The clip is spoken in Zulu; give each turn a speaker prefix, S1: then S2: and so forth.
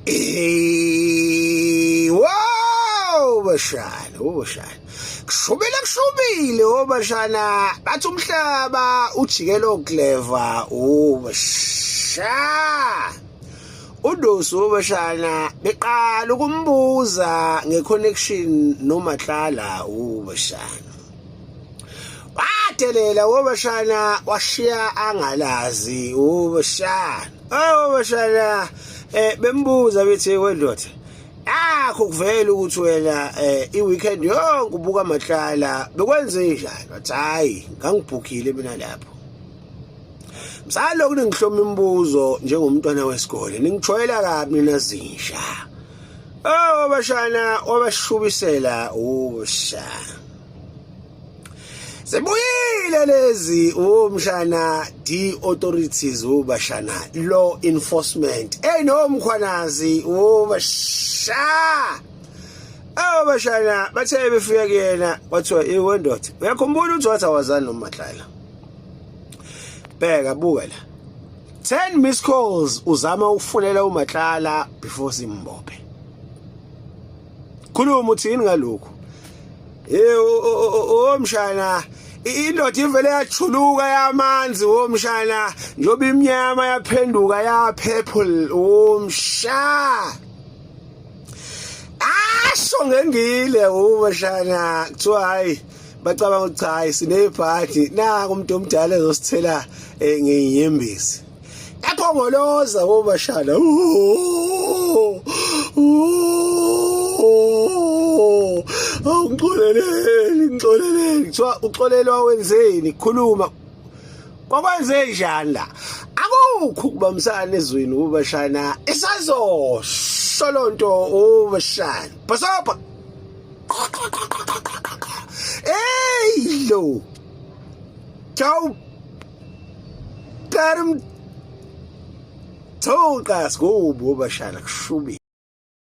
S1: Eh, wow bashana, oh bashana. Kushubile kushubile obashana oh, bathi umhlaba ujikelo clever obashana. Oh, Udosi obashana beqala ukumbuza ngeconnection noMatlala obashana. Wadelela obashana washiya angalazi obashana. Oh bashana bembuza bethi wendoda akho kuvela ukuthi wena i-weekend yonke ubuka amahlala bekwenze njani wathi hayi ngangibhukhile mina lapho msaloku ningihloma imibuzo njengomntwana wesikole ningijwayela kabi nina zinja oh bashana wabashubisela usha Sibuyile lezi umshana D authorities ubashana law enforcement hey no mkhwanazi ubasha Oh bashana bathe befika kuyena kwathiwa iwe ndoda uyakhumbula ukuthi wathi awazani noMatlala bheka buka la 10 miss calls uzama ukufunela uMatlala before simbophe Khuluma uthini ngalokhu? Eh omshana indoda ivele yachuluka yamanzi womshana njoba imnyama yaphenduka ya purple womsha asho ngengile umshana kuthiwa hayi bacabanga ukuthi hayi sinebhadi naku umuntu omdala ezosithela eh, ngenyembezi Yaphongoloza wobashana. Awungixoleleni, ngixoleleni. Kuthiwa uxolelwa wenzeni? Khuluma. Kwakwenze njani la? Akukho ukubambisana ezweni ubashana. Isazosho lonto ubashana. Bhasobha. Hey lo. Ciao. Karım Tolga sikubo bashana kushubi.